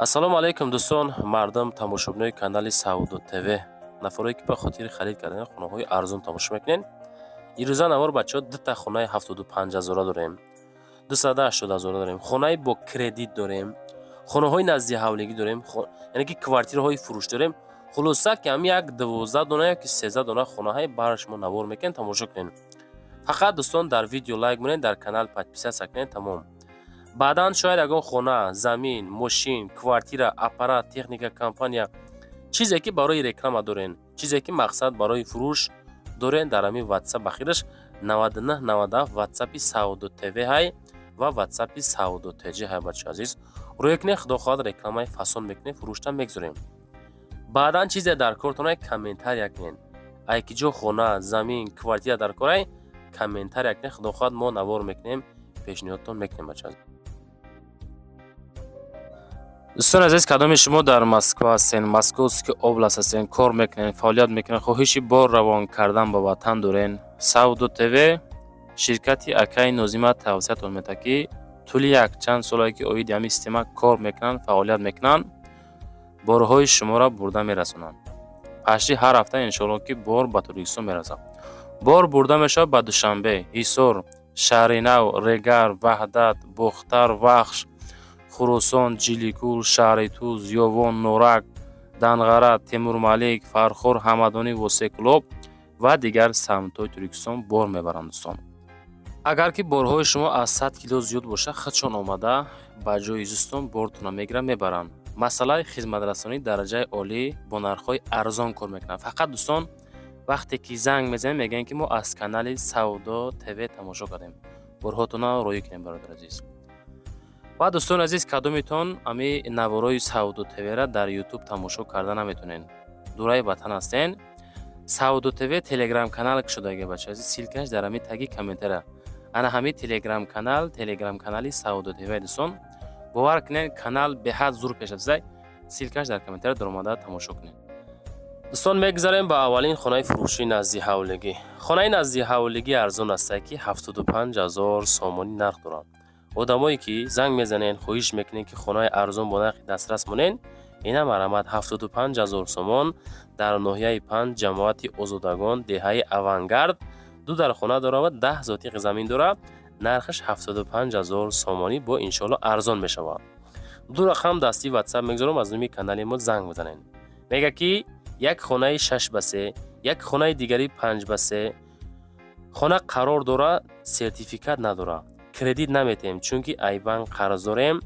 Ассалому алайкум, дӯстон, мардум, тамошобинои канали Савдо ТВ, нафарое ки ба хотири харид кардани хонаҳои арзон тамошо мекунед. Ирӯза навор, бачаҳо, дута хонаи 75 ҳазора дорем, 280 ҳазора дорем, хонаи бо кредит дорем, хонаҳои назди ҳавлигӣ дорем, яъне ки квартираҳои фурӯш дорем. Хулоса, ки ҳам як 12 дона ёки 13 дона хонаҳаи баҳри шумо навор мекунем, тамошо кунед. Фақат, дӯстон, дар видео лайк монед, дар канал подписаться кунед, тамом. Баъдан шояд ягон хона, замин, мошин, квартира, аппарат, техника, компания, чизе ки барои реклама дорен, чизе ки мақсад барои фурӯш дорен, дар ҳамин Ватсап ахираш 9997, Ватсапи Савдо ТВ ҳай ва Ватсапи Савдо ТЖ ҳай. Бачаҳо азиз, рӯя кунед, худо хоҳад, рекламаи фасон мекунем, фурӯшта мегузорем. Баъдан чизе дар кортонай, комментария кунед. Ай ки ҷо хона, замин, квартира дар корай, комментария кунед, худо хоҳад, мо навор мекунем, пешниҳодтон мекунем. Бачаҳо, дӯстони азиз, кадоми шумо дар Москва ҳастен, Московский область ҳастен, кор мекунед, фаъолият мекунед, хоҳиши бор равон кардан ба ватан дорен, Савдо ТВ, ширкати акаи Нозима тавсиятон медиҳад, ки тӯли якчанд солае ки оиди ҳамин система кор мекунанд, фаъолият мекунанд, борҳои шуморо бурда мерасонанд. Пашти ҳар ҳафта, иншоалло, ки бор ба Тоҷикистон мерасад. Бор бурда мешавад ба Душанбе, Ҳисор, Шаҳринав, Регар, Ваҳдат, Бохтар, Вахш, Хуросон, Ҷиликул, шаҳри Туз, Ёвон, Норак, Данғара, Темурмалик, Фархор, Ҳамадонӣ, Восекӯлоб ва дигар самтҳои Тоҷикистон бор мебаранд. Дӯстон, агар ки борҳои шумо аз 100 кило зиёд бошад, худшон омада ба ҷои зистон бортонро мегиранд, мебаранд. Масъалаи хизматрасонии дараҷаи олӣ, бо нархҳои арзон кор мекунанд. Фақат, дӯстон, вақте ки занг мезанем, мегӯянд, ки мо аз канали Савдо ТВ тамошо кардем, борҳотонро роӣ кунем. Бародари азиз ва дӯстони азиз, кадомитон ами наворои Савдо ТВра дар Ютуб тамошо карда наметонед, дураи ватан ҳастен, Савдо ТВ Телеграм канал кушодаги, бача азиз, ссылка ш дар ҳами таги комментария. Ана ҳами Телеграм канал, Телеграм канали Савдо ТВ. Дӯстон, бовар кунед, канал беҳад зур пеш рафтааст. Ссылка ш дар комментария, даромада тамошо кунед. Дӯстон, мегузарем ба аввалин хонаи фурӯшии назди ҳавлигӣ. Хонаи назди ҳавлигӣ арзон астае, ки 75 000 сомонӣ нарх дорад. Одамое ки занг мезанед, хоҳиш мекунед, ки хонаи арзон бо нархи дастрас монед, ина марҳамат, 75 000 сомон, дар ноҳияи Панҷ, ҷамоати Озодагон, деҳаи Авангард, ду дар хона дора ва 10 сотиқ замин дора. Нархаш 75 000 сомонӣ, бо иншоалло арзон мешавад. Ду рақам дастии Ватсап мегузорам, аз номи канали мо занг бизанед. Мега, ки як хонаи 6 ба 3, як хонаи дигари 5 ба 3 хона қарор дора, сертификат надора, кредит наметиҳем, чунки ай банк қарз дорем.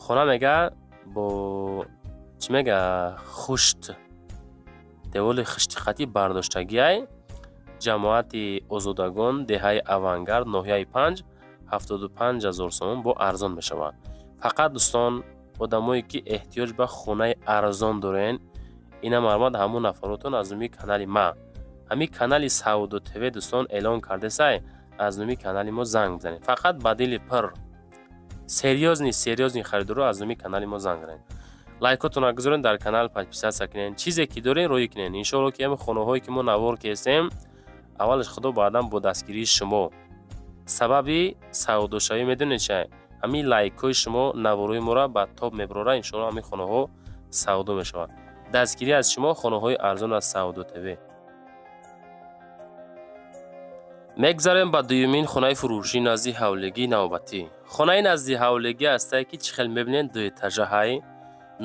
Хона, мега, бо чӣ мега, хушт, деволи хишти хатӣ бардоштагиай. Ҷамоати Озодагон, деҳаи Авангард, ноҳияи Панҷ, 75 000 сомон, бо арзон мешавад. Фақат, дӯстон, одамое ки эҳтиёҷ ба хонаи арзон дорен, ина марҳамат, ҳамун нафаротон аз номи канали ма, ҳамин канали Савдо ТВ, дӯстон, эълон кардесай, аз номи канали мо занг бизанед. Фақат ба дили пир, серьёзный, серьёзный харидоро аз номи канали мо занг занед. Лайкотонро гузоред, дар канал подписаться кунед, чизе ки дорен, роӣ кунед. Иншоалло, ки ҳамин хонаҳое ки мо навор кестем, аввалаш худо, баъдан бо дастгирии шумо. Сабаби савдошавӣ медонед чи? Ҳамин лайкҳои шумо наворои моро ба топ мебарора. Иншоалло, ҳамин хонаҳо савдо мешавад. Дастгирӣ аз шумо, хонаҳои арзон аз Савдо ТВ. Мегзарем ба дуюмин хонаи фурӯшии назди ҳавлигии навбатӣ. Хонаи назди ҳавлигӣ ҳастае, ки чӣ хел мебинед, дуэтажаҳай,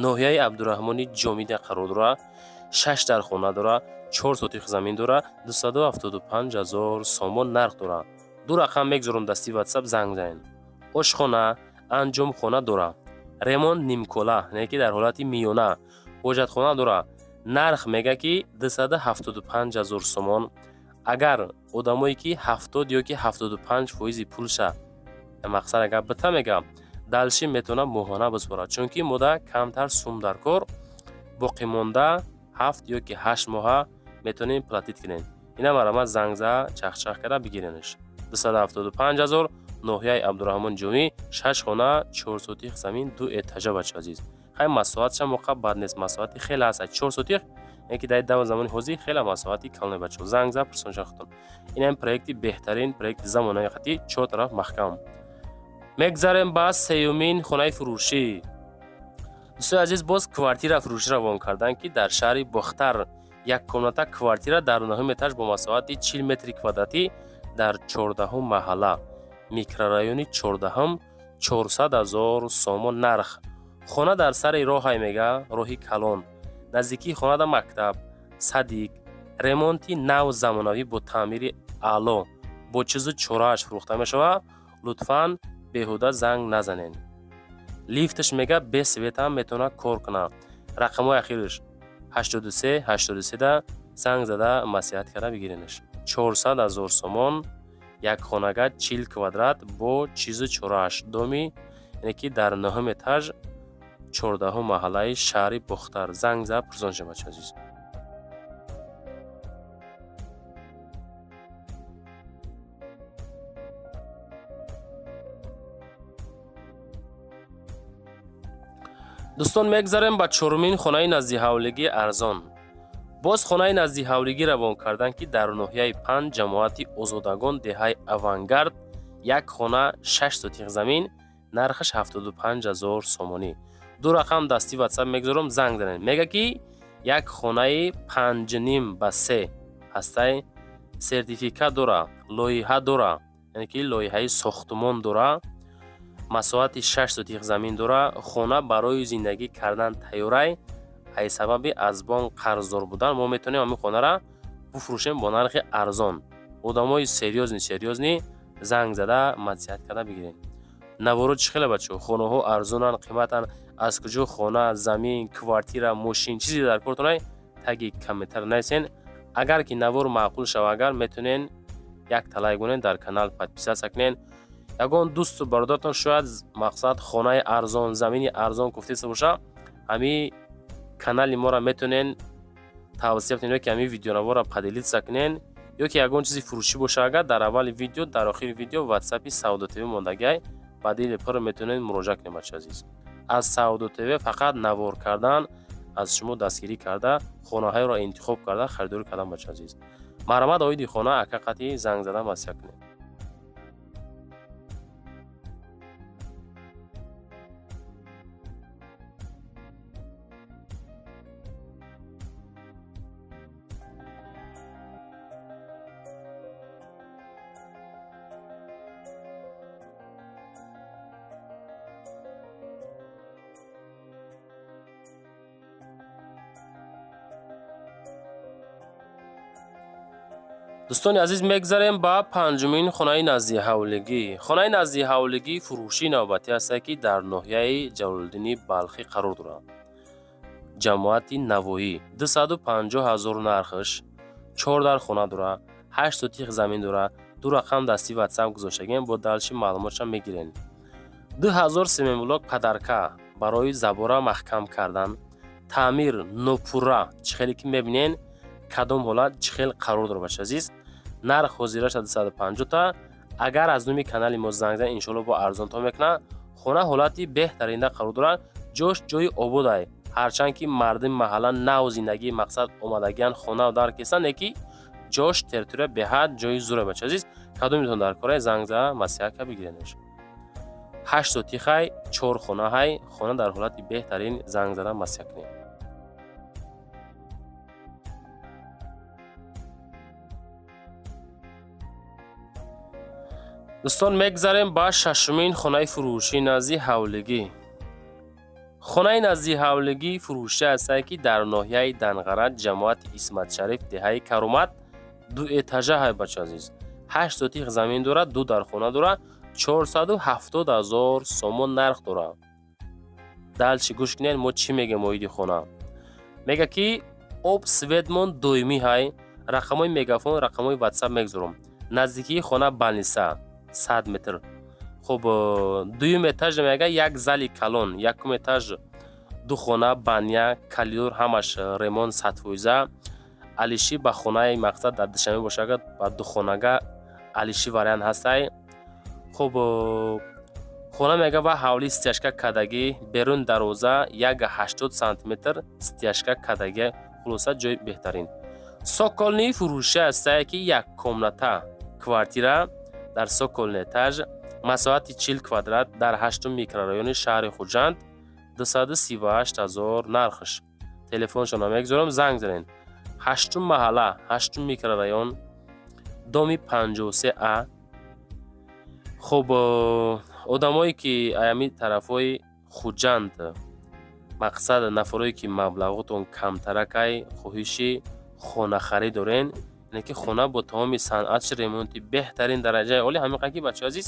ноҳияи Абдураҳмони Ҷомида қарор дорад, шаш дар хона дорад, 4 сотих замин дорад, 275 000 сомон нарх дорад. Ду рақам мегузорам дасти Ватсап, занг занед. Ошхона, анҷомхона дорад, ремонт нимкола, яъне ки дар ҳолати миёна, ҳоҷатхона дорад. Нарх мега, ки 275 000 сомон. Агар одамое ки 70 ё ки 75 фоизи пулша, мақсад, агар бита, мега, дальше метавонад моҳона биспорад, чунки мода камтар сум дар кор, боқимонда 7 ё ки 8 моҳа метавонем платить кунем. Ина марҳамат, зангза, чахчах карда бигиренш. 275 000, ноҳияи Абдураҳмон Ҷомӣ, шаш хона, 4 сотих замин, ду этажа. Бача азиз, хай, масоҳатшам моқа бад нест, масоҳати хеле ҳаст, 4 сотих, яъне ки дар давр замони ҳозир хеле масоҳати калоне. Бачаҳо, занг за, пурсонша худтон. Инам проекти беҳтарин, проекти замонави хати, чор тараф маҳкам. Мегзарем ба сеюмин хонаи фурӯшӣ. Дӯстои азиз, боз квартира фурӯшӣ равон карданд, ки дар шаҳри Бохтар як комната квартира дар нӯҳум этаж бо масоҳати 40 метри квадратӣ дар 14-ум маҳалла, микрорайони 14-ум, 400 000 сомон нарх. Хона дар сари роҳай, мега, роҳи калон. Наздикии хонада мактаб, садик. Ремонти нав, замонавӣ, бо таъмири аъло, бо чизу чорааш фурӯхта мешавад. Лутфан, беҳуда занг назанед. Лифташ, мега, без светам метавонад кор кунад. Рақамҳои ахираш 83 83-да занг зада, маслиҳат карда бигиренаш. 400 000 сомон, як хонага, 40 квадрат, бо чизу чорааш, доми, яъне ки дар нӯҳум этаж, 14-ум маҳаллаи шаҳри Бохтар. Занг зада пурсон шед, бачаи азиз. Дӯстон, мегзарем ба чорумин хонаи наздиҳавлигии арзон. Боз хонаи наздиҳавлигӣ равон карданд, ки дар ноҳияи Панҷ, ҷамоати Озодагон, деҳаи Авангард, як хона, 6 сотих замин, нархаш 75 000 сомонӣ. Ду рақам дасти ватсап мегузорам, занг занед. Мега, ки як хонаи 5,5 ба 3 ҳастай, сертификат дора, лоиҳа дора, яъне ки лоиҳаи сохтумон дора, масоҳати 6 сотих замин дора. Хона барои зиндагӣ кардан тайёрай. Ай сабаби аз бонк қарздор будан мо метавонем ҳамин хонара буфурӯшем бо нархи арзон. Одамои серьёзный, серьёзный занг зада, маслиҳат карда бигирем. Наворо чӣ хеле, бачаҳо? Хонаҳо арзонанд, қиматанд? Аз куҷо хона, замин, квартира, мошин, чизе дар кортонай, таги комментар нависен. Агар ки навор маъқул шава, агар метавонен, як талай гунен, дар канал подписаться кунен. Ягон дӯсту бародаратон шояд, мақсад, хонаи арзон, замини арзон гуфтеста боша, ҳами канали моро метавонен тавсия кунен ё ки ҳамин видеонаворро поделиться кунен, ё ки ягон чизи фурӯшӣ боша, агар дар аввали видео, дар охири видео ватсапи Савдо ТВ мондагиай, ба дили пур метавонед муроҷиат кунед. Бачаи азиз, аз Савдо ТВ фақат навор кардан, аз шумо дастгирӣ карда, хонаҳоеро интихоб карда, харидорӣ кардан. Бачаи азиз, марҳамат, оиди хона ака қатъи занг зада маслиҳат кунед. Дӯстони азиз, мегзарем ба панҷумин хонаи наздиҳавлигӣ. Хонаи наздиҳавлигӣ фурӯшии навбатӣ ҳастад, ки дар ноҳияи Ҷалолиддини Балхӣ қарор дорад, ҷамоати Навоӣ, 250 000 нархаш, чор дар хона дорад, 8 сотих замин дорад. Ду рақам дасти ватсап гузоштагем, бо дальше маълумотшам мегирем. 2000 семенблок подарка барои забора маҳкам кардан. Таъмир нопурра, чӣ хеле ки мебинен, кадом ҳолат, чӣ хел қарор дорад. Бачаи азиз, нарх ҳозираша 250 та. Агар аз номи канали мо занг занед, иншоалло, бо арзонтон мекунад. Хона ҳолати беҳтаринда қарор дорад, ҷош ҷои ободай. Ҳарчанд ки мардуми маҳалла нав зиндагии, мақсад, омадагиян, хона дар кестанд, не ки ҷош, территория беҳад ҷои зуре. Бачаи азиз, кадомитон дар корай, занг зада, маслиҳат ка бигиренеш. 8 сотихай, чор хонаҳай, хона дар ҳолати беҳтарин, занг зада маслиҳат кунед. Дӯстон, мегзарем ба шашумин хонаи фурӯшӣ назди ҳавлигӣ. Хонаи назди ҳавлигӣ фурӯшӣ ҳастад, ки дар ноҳияи Данғара, ҷамоати Исматшариф, деҳаи Каромат, ду этажа ҳай. Бача азиз, 8 сотих замин дорад, ду дархона дорад, 470 000 сомон нарх дорад. Дальше гӯш кунед, мо чӣ мегӯем оиди хона. Мега, ки об, светмон доимӣ ҳай. Рақамҳои мегафон, рақамҳои ватсап мегузорам. Наздикии хона больница, 100 метр. Хуб, дуюм этаж, мега, як зали калон, якум этаж ду хона, баня, коридор, ҳамаш ремонт 100%. Алиши ба хонаи, мақсад, дар Душанбе боша, агар ба духонага алиши вариант ҳастай. Хуб, хона, мега, ва ҳавлӣ стяжка кардагӣ, берун дарвоза 1,80 сантиметр стяжка кардагӣ. Хулоса, ҷои беҳтарин. Цокольный фурӯшӣ ҳастае, ки як комната квартира дар цокольный этаж, масоҳати 40 квадрат, дар ҳаштум микрорайони шаҳри Хуҷанд. 238 ҳазор нархш. Телефоншонро мегузорам, занг занед. Ҳаштум маҳалла, ҳаштум микрорайон, доми 53А. Хуб, одамое ки аями тарафҳои Хуҷанд, мақсад, нафарое ки маблағотон камтаракай, хоҳиши хонахарӣ дорен, яъне ки хона бо тамоми санъатш, ремонти беҳтарин, дараҷаи олӣ. Ҳамин қадр ки, бачаи азиз,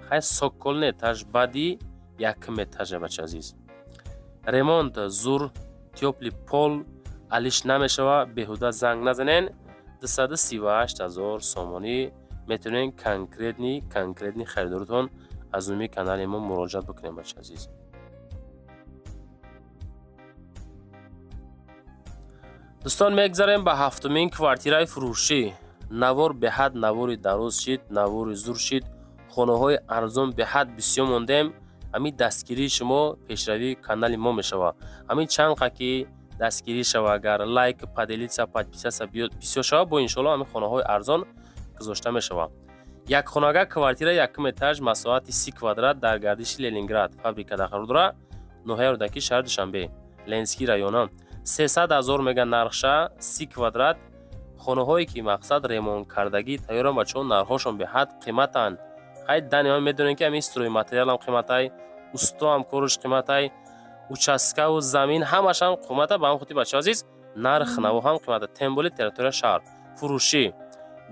хай, цокольный этаж, баъди якум этажа, бачаи азиз, ремонт зур, тёплый пол, алиш намешава. Беҳуда занг назанен. 238 ҳазор сомонӣ метавонен конкретный харидоротон аз номи канали мо муроҷиат бикунем, бачаи азиз. Дӯстон, мегзарем ба ҳафтумин квартираи фурӯшӣ. Навор беҳад навори дароз шид, навори зур шид. Хонаҳои арзон беҳад бисёр мондем. Ҳамин дастгирии шумо пешравии канали мо мешавад. Ҳамин чанд қа ки дастгирӣ шава, агар лайк, поделиться, подписаться бисёр шава, бо иншоалло ҳамин хонаҳои арзон гузошта мешавад. Якхонага квартира, якум этаж, масоҳати 30 квадрат, дар гардиши Ленинград фабрика қарор дорад, ноҳияи Рӯдакӣ, шаҳри Душанбе, Ленинский района. 300 ҳазор мега нархша, 30 квадрат. Хонаҳое ки, мақсад, ремонткардагӣ тайёрам, бачаҳо, нархҳошон беҳад қиматанд. Хай, дани ман медонем, ки ҳамин стройматериалам қиматай, устоам корш қиматай, участкаву замин ҳамашам қимата. Ба ҳам хотир, бачаҳо азиз, нарх наво ҳам қимата, тем более территория шаҳр. Фурӯшӣ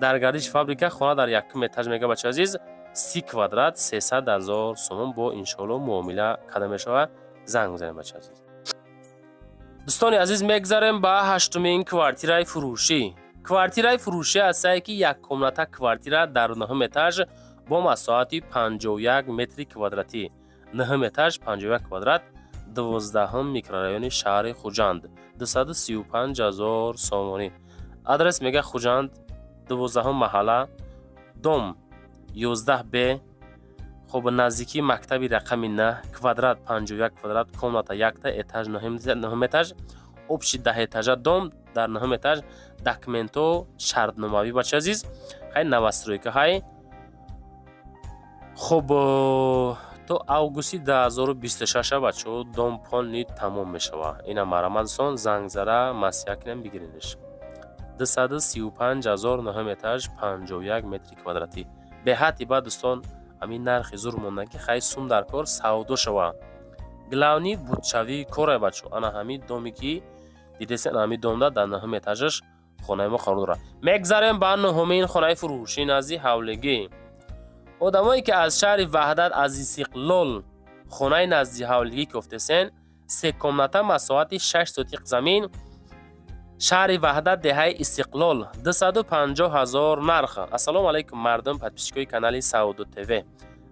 дар гардиши фабрика, хона дар якум этаж мега, бачаҳо азиз, 30 квадрат, 300 ҳазор сомон, бо иншоалло муомила карда мешавад. Занг бизанед, бачаҳо азиз. Дӯстони азиз, мегзарем ба ҳаштумин квартираи фурӯшӣ. Квартираи фурӯшӣ ҳастае, ки яккомната квартира дар нуҳум этаж бо масоҳати 51 метри квадратӣ. Нуҳум этаж, 51 квадрат, 12-ҳум микрорайони шаҳри Хуҷанд, 235 ҳазор сомонӣ. Адрес мега: Хуҷанд, 12-ҳум маҳалла, дом 11 б. Хуб, наздикии мактаби рақами 9. Квадрат 51 квадрат, комната якта, этаж нуҳум этаж, общий 10 этажа дом, дар нуҳум этаж. Документҳо шартномавӣ, бача азиз. Хай, новостройка ҳай. Хуб, то августи 2026, бачаҳо, дом полный тамом мешавад. Ина марҳамат, дӯстон, занг зара маслиҳат кунем, бигиренаш. 235 ҳазор, нуҳум этаж, 51 метри квадратӣ. Беҳадди баъд, дӯстон, ҳамин нархи зур монда, ки хай, сум дар кор савдо шава. Главный будшавии коре, бачаҳо. Ана ҳамин доме ки дидесен, ҳамин домда дар нуҳум этажаш хонаи мо қарор дорад. Мегзарем ба нуҳумин хонаи фурӯшӣ назди ҳавлигӣ. Одамое ки аз шаҳри Ваҳдат, аз Истиқлол хонаи назди ҳавлигӣ кофтесен, се комната, масоҳати 6 сотиқ замин, шаҳри Ваҳдат, деҳаи Истиқлол, 250 ҳазор нарх. Ассалому алайкум, мардум, подписчикои канали Сауду ТВ.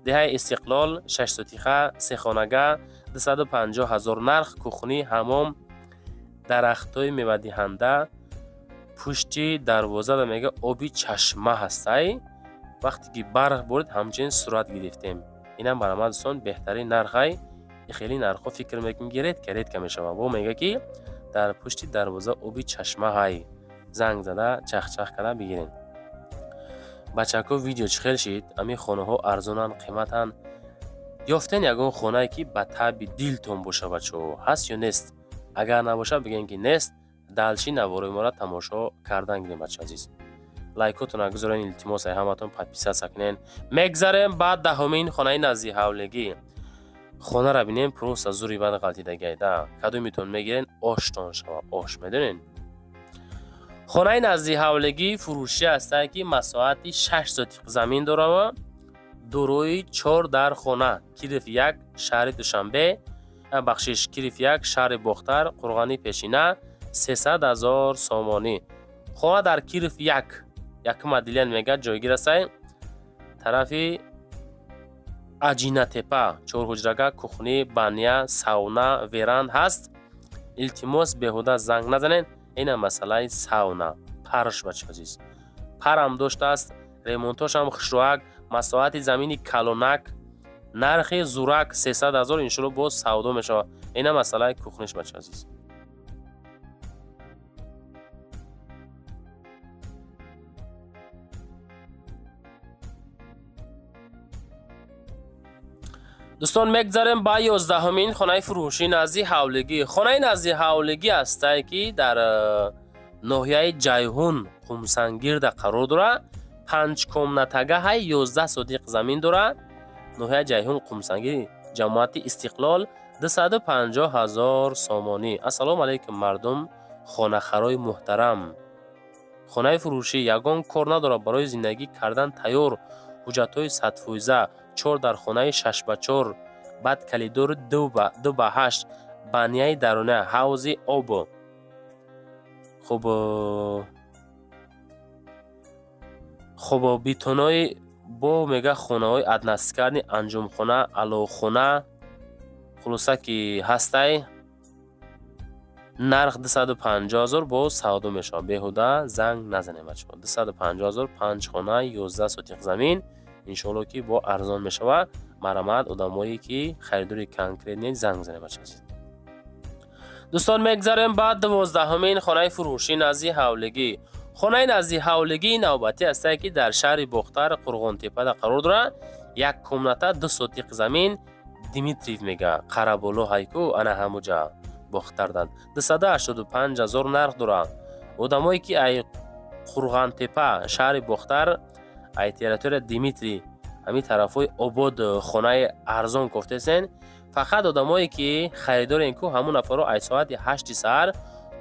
Деҳаи Истиқлол, 6 сотиха, сехонага, 250 ҳазор нарх. Кухни, ҳамом, дарахтҳои мевадиҳанда, пушти дарвозада мега оби чашма ҳастай. Вақте ки барқ борид, ҳамчунин сурат гирифтем. Инам баромад, дӯстон, беҳтарин нархай. Хеле нархҳо, фикр мекунем, ки редко редко мешавад. Бо мега, ки дар пушти дарвоза оби чашма ҳай. Занг зада, чахчах карда бигирем. Бачако, видео чӣ хел шид? Ҳамин хонаҳо арзонанд, қиматанд? Ёфтен ягон хонае, ки ба таъби дилтон боша, бачаҳо, ҳаст ё нест? Агар набошад, бигем, ки нест. Дальше наворои моро тамошо кардан гирем, бача азиз. Лайкотона гузорен, илтимос ай ҳаматон, подписаться кунен. Мегзарем ба 10-умин хонаи назди ҳавлигӣ. Хонара бинем, просто зури бад ғалтидагайда. Кадомитон мегирен, оштон шава ош, медонен. Хонаи назди ҳавлигӣ фурӯшӣ ҳастанд, ки масоҳати 6 сотиқ замин дорава, дорои чор дар хона, Киров 1, шаҳри Душанбе, бахшиш, Киров 1, шаҳри Бохтар, Қурғани Пешина, 300 ҳазор сомонӣ. Хона дар Киров 1, якум отделение мега ҷойгир астай, тарафи Аҷинатепа. Чорҳуҷрага, кухни, баня, сауна, веранд ҳаст. Илтимос, беҳуда занг назанед. Ина масъалаи сауна парш, бача азиз, парам доштааст, ремонтошам хушрӯак, масоҳати замини калонак, нархи зурак 300 ҳазор. Иншоалло, боз савдо мешавад. Ина масъалаи кухниш, бача азиз. Дӯстон, мегзарем ба 11-умин хонаи фурӯшӣ назди ҳавлигӣ. Хонаи назди ҳавлигӣ ҳастае, ки дар ноҳияи Ҷайҳун, Қумсангирда қарор дорад. Панҷ комнатага ҳай, 11 сотиқ замин дорад. Ноҳияи Ҷайҳун, Қумсангир, ҷамоати Истиқлол, 250 ҳазор сомонӣ. Ассалому алайкум, мардум, хонахарои муҳтарам. Хонаи фурӯшӣ ягон кор надорад, барои зиндагӣ кардан тайёр, ҳуҷҷатҳои 100%, чор дар хонаи 6 ба 4, баъд коридори 2 ба 8, баняи даруна, ҳавзи об. Хуб, бетонои бо мега, хонаҳои односкатный, анҷумхона, аловхона, хулоса ки ҳастай. Нарх 250 ҳазор, боз савдо мешавад. Беҳуда занг назанед, бачаҳо. 250 ҳазор, панҷ хона, 11 сотиқ замин. Иншоалло, ки бо арзон мешавад. Марҳамат, одамое ки харидори конкретный, занг занед, бачаҳо. Дӯстон, мегзарем ба 12-умин хонаи фурӯшӣ назди ҳавлигӣ. Хонаи назди ҳавлигии навбатӣ ҳастае, ки дар шаҳри Бохтар, Қурғонтеппада қарор дорад. Як комната, 2 сотиқ замин, Димитриев мега, Қараболо ҳайку, ана ҳамуҷа Бохтардан. 285 ҳазор нарх дорад. Одамое ки ай Қурғантепа, шаҳри Бохтар, ай территория Димитрий, ҳамин тарафҳои обод хонаи арзон кофтесен, фақат одамое ки харидорен ку, ҳамун нафарро ай соати 8-и саҳар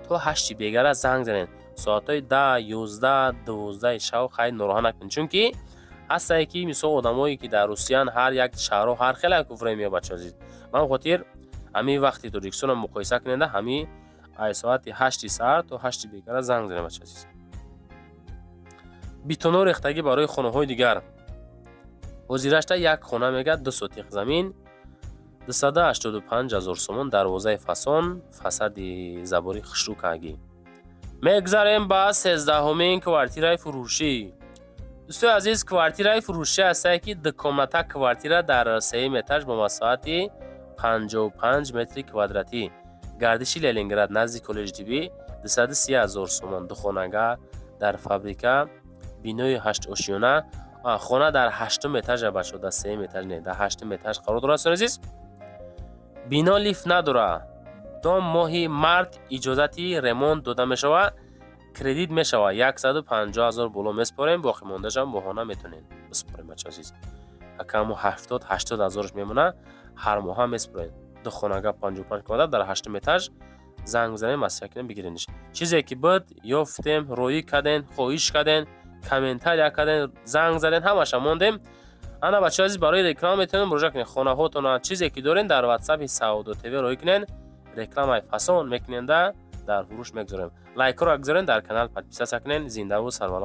то 8-и бегара занг занед. Соатҳои 10, 11, 12-и шав хайр нороҳат накунед, чунки ҳастае ки, мисол, одамое ки дар Русиян, ҳар як шаҳрҳо ҳар хеле время, бачаҳо азиз. Ба ҳамин хотир ҳамин вақти Тоҷикистонро муқоиса кунеда, ҳамин ай соати 8-и саҳар то 8-и бегара занг занед, бачаҳо азиз. Бетоно рехтагӣ барои хонаҳои дигар. Ҳозирашта як хона мега, 2 сотиқ замин, 285 ҳазор сомон, дарвозаи фасон, фасади забори хушрӯ кагӣ. Мегзарем ба 13-умин квартираи фурӯшӣ. Дӯстои азиз, квартираи фурӯшӣ ҳастае, ки дукомната квартира дар сеюм этаж бо масоҳати 55 метри квадратӣ, гардиши Ленинград, назди коллеҷи тиббӣ, 230 ҳазор сомон. Духонага дар фабрика, бинои ҳаштошёна. Хона дар ҳаштум этажа, бачаҳо, дар сеюм этаж не, дар ҳаштум этаж қарор дорад. Дӯстони азиз, бино лифт надорад. Дом моҳи март иҷозати ремонт дода мешавад, кредит мешавад, 150 ҳазор боло месупорем, боқимондаашам моҳона метавонем бисупорем, бачаҳо азиз. Акаму 70-80 ҳазораш мемонад, ҳар моҳа месупорем. Ду хонага, 55 квадрат, дар ҳаштум этаж. Занг бизанем, маслиҳат кунем, бигирениш. Чизе ки буд, ёфтем, роӣ карден, хоҳиш карден, комментария карден, занг заден, ҳамаша мондем. Ана, бачаҳо азиз, барои реклама метавонем муроҷиат кунед. Хонаҳотона, чизе ки дорен, дар ватсапи Савдо ТВ роӣ кунен, рекламаи фасон мекуненда, дар фурӯш мегузорем. Лайкҳоро гузорен, дар канал подписаться кунен. Зиндаву сарбаланд.